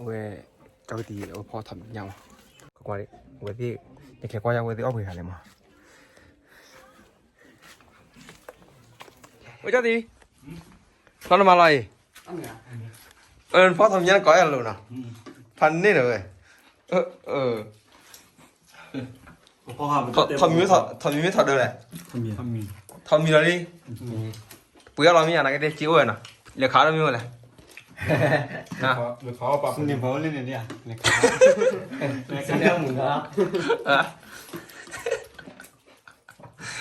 အဝဲ ကၠီကတံၢ် အဝဲဖီထီၣ်မံၤညါမး, ကွၢ်ကွၢ်, အဝဲသ့ၣ် ယကလဲၤကွၢ်ယၤ အဝဲသ့ၣ်အီၣ်ပှဲၤဂၤလဲၣ်မး, ဝဲကၠီတံၢ်, လီၤနမၤလီၤအံၤ, ဖီထီၣ်မံၤညါနကိးအဲၣ်လိာ်နီၤ, ဖးန့ၢ်နီၤဝဲ, ထီၣ်မံၤမ့ၢ်ထီၣ်ဒၢလဲၣ်, ထီၣ်မံၤလီၤလံ, ပှ့ၤအီၣ်လီၤမ့ၢ်ယါ နကတဲက့အိၣ်ဝဲနီၤ, လဲၤခးထီၣ်မံၤဝဲလဲၣ်, န့ၣ်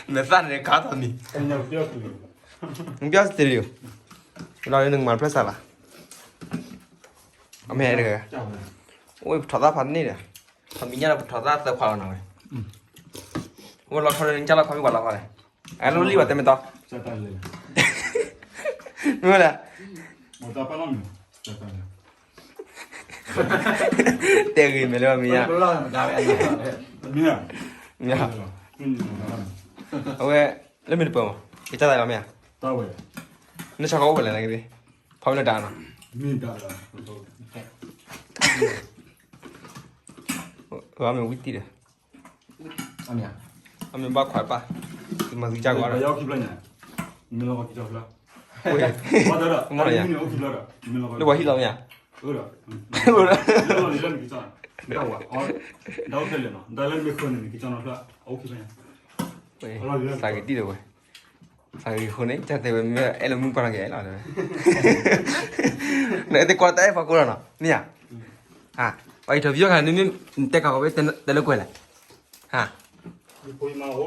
မဲာ်သၣ်န့ၣ်ခးထီၣ်မံၤ, နပျီစတ့ဒံး, လီၤနကမၤတဖျၢၣ်စးလီၤ, အမဲာ်တဂၤ, အိၣ်ပထီၣ်သၣ်ဖးန့ၢ်ဒီး, ထီၣ်မံၤညါဒီးပထီၣ်သၣ်သၢခွါလီၤနီၤဝဲ, အိၣ်လီၤခီလၢနကၢ်လီၤခီမ့ၢ်ပှၤလီၤခီလဲၣ်, အဲၣ်လိာ်လံဘၣ်တဲမ့ၢ်တီ, မ့ၢ်ဝဲလဲၣ် တဲဂ့ၤမဲာ်လၢမံၤညါ, မ့ၢ်, အဝဲ, လၢမ့ၢ်တပၢၢ်မး, ကစၢ်သးလီၤမ့ၢ်ဧါ, နဆီၣ်ခီအိၣ်ဝဲလဲၣ်နကသ့, ဖီမ့ၢ်လၢတၢ်နီၤ, မ့ၢ်ဝဲမ့ၢ်ဝံၤတံၢ်ဒီး, အမ့ၢ်ဘၣ်ခွါပၢ်, သုမၤသုကၢ်ကွၢ်ဒီး, လၢပှၤဟံၣ်လီၤမ့ၢ်ဧါ, သးဂ့ၤတံၢ်ဒီးဝဲ, သးဂ့ၤဃိန့ၣ် ကတဲဝဲမ့ၢ်အဲၣ်လၢမုၢ်ပှၢ်နီၤက့ၤအဲၣ်လီၤ, နအဲၣ်သ့ၣ်ကွၢ်တၢ်အဲၣ်ဖီခိၣ်လီၤနီၤ, မ့ၢ်ဧါ, ပှၤအံၤထီၣ်ဖံးအီၣ်ခါန့ၣ်မ့ၢ်, နတဲကၤဝဲ တဲလၢကွဲလဲၣ်,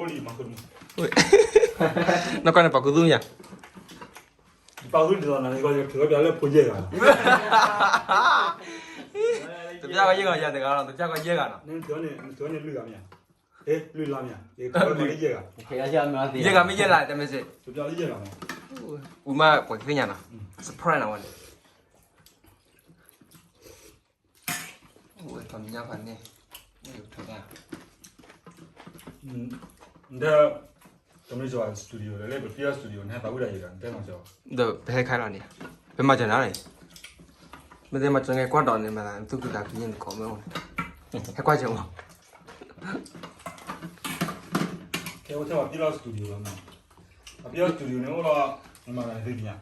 နီၢ်ကီၢ်န့ၣ်ပှၤကူသူၣ်မ့ၢ်ဧါ, တပျၢ်ကီးယဲၢ်ဂၤယၤတဂၤလီၤ, တပျၢ်ကီးယဲၢ်ဂၤနီၤ, ယဲၢ်ဂၤမ့ၢ်ယဲၢ်ဂၤ, ဝံၤမးပှၤသ့ၣ်ညါနီၤ, surprise နီၤဝဲန့ၣ်, ထီၣ်မံၤညါဖးန့ၣ်, ဒီး studio လၢပ studio န့ၣ် ဟဲသးဝံၣ်ဒၣ်ယဲၢ်ဂၤ, ဒီးပဟဲခါလီၤန့ၣ်, ပမၤစၢၤနၤန့ၣ်, မ့ၢ်တဲမၤစၢၤန့ၣ် ကွၢ်ဒီးန့ၣ် မၤသးသုကဒါက့ၤန့ၣ်ကိးမ့ၢ်အိၣ်န့ၣ်, ဟဲကွၢ်စၢၤမး, ကဲဝဲထဲပှၤပျဲလီၤ studio လီၤမး, ပှၤပျဲလီၤ studio န့ၣ်အိၣ်လီၤ, မၤသးန့ၣ်သ့ၣ်ညါ,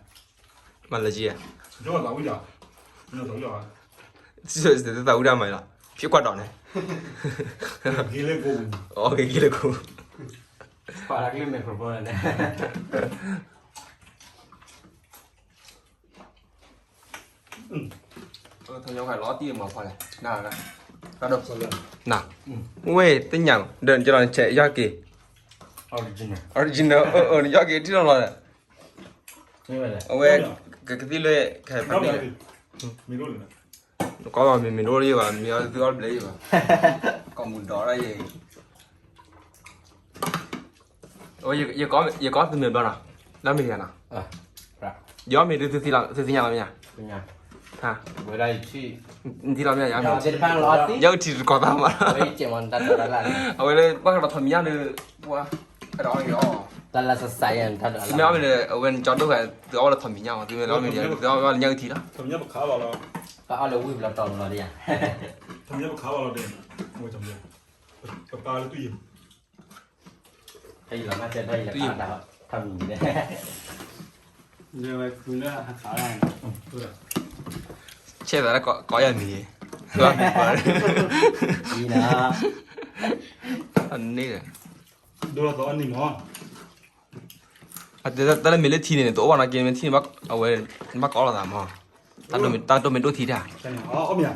မၤလၢက့ၤဧါ, ယသးဝံၣ်ဒၣ်, သးဝံၣ်ဒၣ်မးလီၤ, ဖံးကွၢ်ဒီးန့ၣ်, ဂ့ၤလၢကိး, ဂ့ၤလၢကိး ပှၤလၢကျ့ microphone န့ၣ်, ထီၣ်ညီဖးလီၤတံၢ်မၤဖီလဲၣ်, န, န, ဝဲသ့ၣ်ညါ, ဒီးနကလီၤနဆဲးယီၢ်က့ၤ, original, ယီၢ်က့ၤထံၣ်လီၤလီၤဒီး, အဝဲ, ကကသံၣ်လၢ, ကဖးန့ၣ်, နကီၢ်မ့ၢ်မ့ၢ်ဒိၣ်လံဘၣ်, မ့ၢ်အီၤသုအီၣ်ဘျဲၣ်ယံၤဘၣ်, ကီၢ်မူဒီးဒၣ်ယဲၢ်, ယကီၢ်သုမ့ၢ်ဘျီနီၤ, လၢမ့ၢ်ဂ့ၤနီၤ, ယအီၣ်မ့ၢ်ဒုးသုသ့ၣ်ညါလီၤမ့ၢ်ဧါ, နထံၣ်လီၤမ့ၢ်ဧါ, ယအီၣ်ထံတကီၢ်သးမး, အဝဲလၢဘၣ်ဃးဒီးထီၣ်မံၤညါဒီး, ပှၤ, မ့ၢ်အီၣ်မ့ၢ်ဒီး အဝဲန့ၣ်ကၠီဒိၣ်ဃာ် သုအီၣ်လၢထီၣ်မံၤညါမး, သုမ့ၢ်လီၤမ့ၢ်ဒီး သုအီၣ်လၢညၣ်အုၣ်ထံလီၤ, ပအီၣ်လၢဝံၣ်ဘျီတီၤဘျီဒ်ယၤ, ပပာ်လၢတူၢ်ယံၤ, ထီၣ်မံၤန့ၣ်, ဆဲးသးလၢကိးယၤမံၤ, န့ၣ်, တၢ်လၢမ့ၢ်လၢထံန့ၣ် တအိၣ်ဘၣ်နီၢ်က့ မ့ၢ်ထံန့ၣ် အဝဲ, နဘၣ်ကအီၣ်လိာ်သးမး, တၢ်ဒိၣ်မ့ၢ်ဒိၣ်ထံတၢ်, အီၣ်လၢခ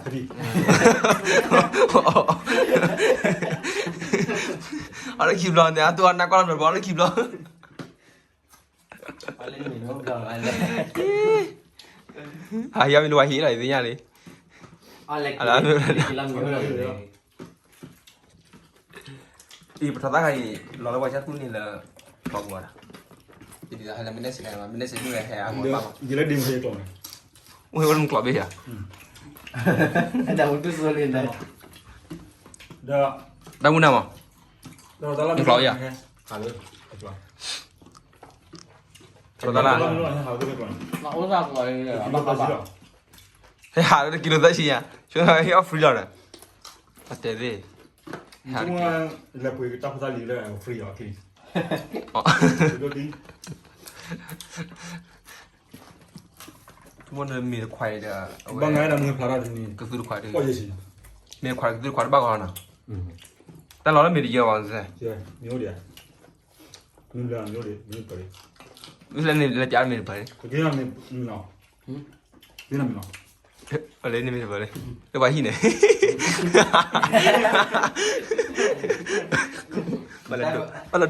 ံဘျီန့ၣ် အတူၢ်အနၢ်ကွၢ်လီၤမ့ၢ်ဘၣ် အီၣ်လၢခံဘျီ ဟးဟံးအီၣ်မ့ၢ်တဝၤဟံးလီၤ ယသ့ၣ်ညါလံ, အံၤပထီၣ်သၣ်ခါအံၤ လီၤလၢပှၤဆၣ်သူၣ်န့ၣ်လၢ ထီဘိဒီး, ယဒ်သိးဟဲလၢမ့ၢ်နဲၣ်စဲးမး မ့ၢ်နဲၣ်စဲးဒုးဟဲအဂီၢ်ဘၣ်မး, ယလၢဒ်မ့ၢ်ကျိာ်န့ၣ်, ဝဲဝဲမ့ၢ်ကျိာ်ဘ့ၣ်ယၤ, တၢ်မူနၤမး, မ့ၢ်ကျိာ်ယၤ, တၢ်လၢ, တၢ်လၢ, ဘၣ်ဘၣ် ဟဲဟးလၢကံလိသၢဆံညါ, ဆိဟဲအီၣ် free လီၤဒီး, အတဲသ့ၣ်, ဟဲ, လဲၤပှ့ၤတၢ်ဖိတၢ်လံၤလၢ free လီၤ, မ့ၢ်တခွါဒီး, ဘၣ်ငါဒၣ်မုၢ်ဖျါထီၣ်တနံၤ, ကသူတခွါဒီး, မ့ၢ်ခွါကသူတခွါတဘၣ်ဂီၤနီၤ, တၢ်လီၤလၢမ့ၢ်တယၢဘၣ်, မ့ၢ်အိၣ်ဒံး, မ့ၢ်ဘျါမ့ၢ်အိၣ်ဒံး, မ့ၢ်ပှဲၤ, လဲၤန့ၣ်လဲၤပျးမ့ၢ်တပှဲၤ, က့ၤနီၤမ့ၢ်နီၤ, က့ၤနီၤမ့ၢ်နီၤ, အလဲၤန့ၣ်မ့ၢ်တပှဲၤလံ, လၢပှၤဟံၣ်န့ၣ် ဘၣ်လီၤ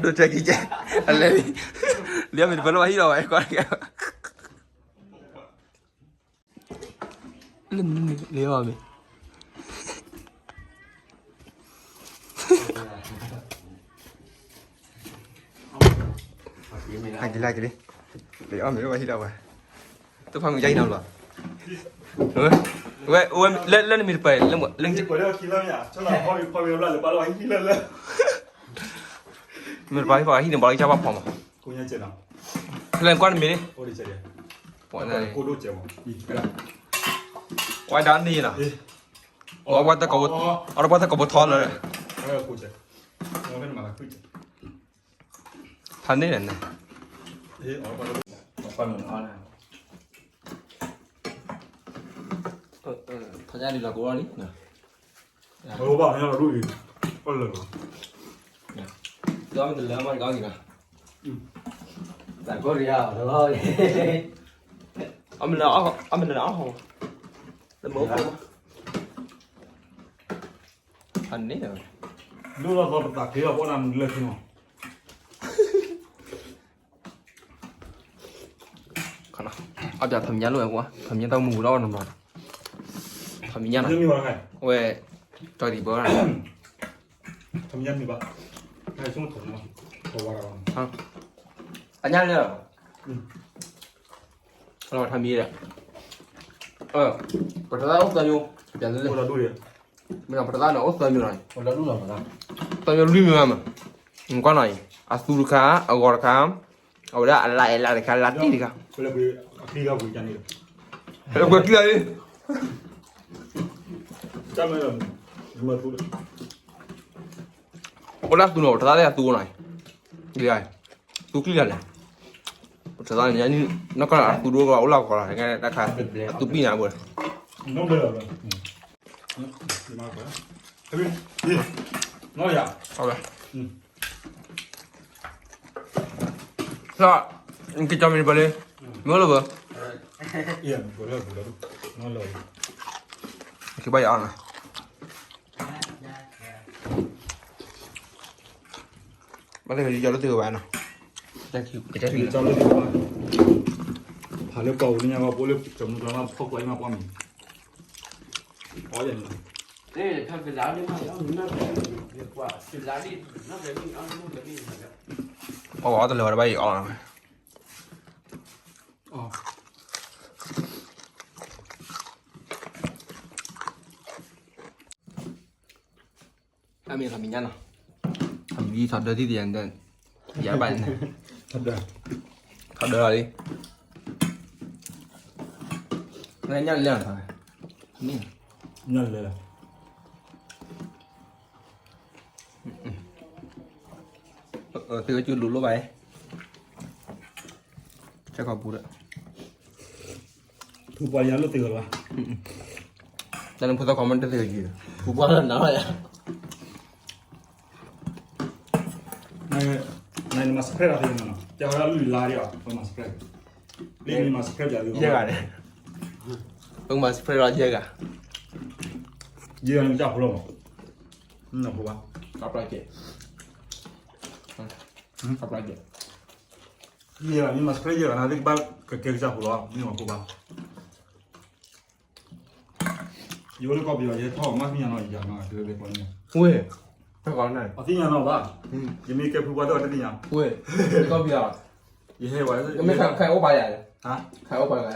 ဒိတဲကံကဲ, အလဲၤ, လၢမ့ၢ်တပှဲၤလၢပှၤဟံၣ်လီၤဝဲ, လၢမ့ၢ်န့ၣ်လဲၤအီၤမ့ၢ်, ဟဲက့ၤလၢက့ၤလံ, လဲၤအီၤမ့ၢ်လၢပှၤဟံၣ်လီၤဝဲ, တဖၣ်မုၢ်ကါဟံၣ်နီၤလီၤ, ဝဲ, ဝဲ, လၢနမ့ၢ်တပှဲၤ, လၢ, မ့ၢ်တပှဲၤဟံၣ်န့ၣ် ဘၣ်လီၤကၢ်ဘၣ်ဖီမး, လဲၤကွၢ်နမ့ၢ်န့ၣ်, ဝဲဒၣ်န့ၣ်နီၤ, အီၣ်ဘၣ်တၢ်ကီဘိထီလၢ, ဖးန့ၣ်န့ၣ်, ဖးညါဒ်လီၤကဝီၤလံ, ဘၣ်လီၤဒိၣ်အံၤ, လီၤမ့ၢ်တလၢမ့ၢ်တကီၢ်က့ၤနီၤ, တၢ်ကီၢ်ရံၤဧါ, အမနုၤအီၣ်, အမနုၤအီၣ်ဟီ, တမ့ၢ်အိၣ်ဖိမး, ဖးန့ၣ်, ဒိၣ်လီၤသီပသးချ့လီၤ ပအီၣ်နၤမုၢ်လၢၢ်ခံမး အီၣ်ပၠးထီၣ်မံၤညါလိၣ်ဝဲပှၤ, ထီၣ်မံၤညါတၢ်မူၤဒီးအီၣ်နီၤနီၤ, ထီၣ်မံၤညါနီၤ, အဝဲ, ကၠီဒံးဘၢ, ထီၣ်မံၤညါမံၤဘၣ်, အညါလၢ, ထီၣ်မံၤဒီး, ပတသၣ်အိၣ်သၢမံၤ, ပတသၣ်န့ၣ်အိၣ်သၢမံၤနီၤ, သၢမံၤလွံၢ်မံၤမး, ကွၢ်နီၤအံၤ, အသူတခါ, အဂီၤတခါ, အဝဲဒၣ်အလါအဲၣ်လါတခါ, လါတံၢ်တခါ, လၢပှဲၤခံဂၤလံ, အိၣ်ဒၣ်သူနီၤ ပတသၣ်လၢအသူနီၤ, သူချံလၢ်လဲၣ်, ပတသၣ်န့ၣ်, နီၢ်ကီၢ်အသူဒိၣ်ကအိၣ်လၢကီၢ်လီၤ, တၢ်ခါ, အသူပံၣ်နၤဘၣ် လၢ, ကၠီမံၤပှၤလၢ, မ့ၢ်လၢဘၣ်, ကဘၣ်ယၤအီၣ်နီၤ, ဘၣ်လၢကယီၤလၢသ့ၣ်ဝဲနီၤ, ကလၢသ့ၣ်ဝဲ, ဖးလၢပှၤအိၣ်လၢညါဘၣ် ပအိၣ်လၢကမူၤကျါမး ဖီၣ်ကွၢ်အံၤမးပှၢ်မံၤ, အီၣ်ယၤန့ၣ်လီၤ အီၣ်ဝဲတလၢာ်ဝဲတဘၣ်အံၤအီၣ်လီၤ, အမ့ၢ်ထီၣ်မံၤညါနီၤ, ထီၣ်မံၤထီၣ်ဒၢထံၣ်တယၤ, ယၤဘၣ်န့ၣ်, ထီၣ်ဒၢလီၤလံ, ညၣ်လဲၣ်, ညၣ်လဲၣ် သုကစူလူၤလိၣ်ဘၣ်, ဆဲခီပူၤဒီး, ဖုပှၢ်ယၤလိၣ်သ့ၣ်ဂီၤလီၤ, တၢ်နဖိသၣ်ခီမ့ၢ်တသ့ၣ်ဂီၤ, ဖုပှၢ်လၢနၤလီၤယၤ, နမၤ subscribe လီၤသ့ၣ်မနီၤ, တဲဝဲဒၣ်လွံၢ်လါဒီး ပမၤ subscribe, လံမၤ subscribe ယၤ, ယဲၢ်ဂၤန့ၣ်, ပမၤ subscribe လီၤယဲၢ်ဂၤ, ယဲၢ်ဂၤန့ၣ်ကစၢ်ဖိလီၤမး, နဖိဘၣ်, ကပျၢ်ကဲ, ကပျၢ်ကဲ, ယဲၢ်ဂၤန့ၣ်မၤ subscribe ယဲၢ်ဂၤန့ၣ် သ့ၣ်ကဘၣ်ကကဲကစၢ်ဖိလီၤ, မ့ၢ်မးဖိဘၣ် ယအိၣ်လၢကီၢ်ပယီၤ ယဟဲထီၣ်မးသ့ၣ်ညါနီၤ, ယၤနီၤ တလၢပှၤန့ၣ်, ဝဲ, တၢ်ကီန့ၣ် အသ့ၣ်ညါနီၤဘၣ်, ယမ့ၢ်ကဲဖုပှၢ်ဒီးတသ့ၣ်ညါ, ဝဲ, ကီၢ်ပယီၤ, ယဟဲဝဲ, မ့ၢ်ခါအိၣ်ပာ်ယၤ, ခါအိၣ်ပာ်ယၤ,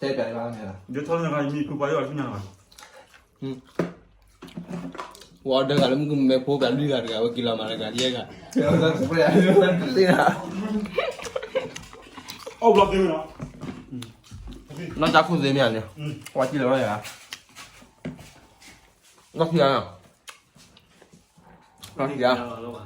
တဲပျးလၢဘၣ်န့ၣ်, ယထီၣ်လၢယမ့ၢ်ဖုပှၢ်ဒီးတသ့ၣ်ညါနီၤဘၣ် ဝဲအီၤဒၢဂၤလၢမုၢ်ကမဲဖိပှၤလွံၢ်ဂၤတဂၤ ဝဲက့ၤလီၤမၤတဂၤယဲၢ်ဂၤ, အီၣ်ဘျီက့ၤဝဲနီၤ, နီၢ်ကၠါခိၣ်သ့မ့ၢ်ဧါန့ၣ်, ကွၢ်ထံၣ်လၢၤဘၣ်ယၤ, နီၢ်ထံဧါ, နီၢ်ထံဧါ,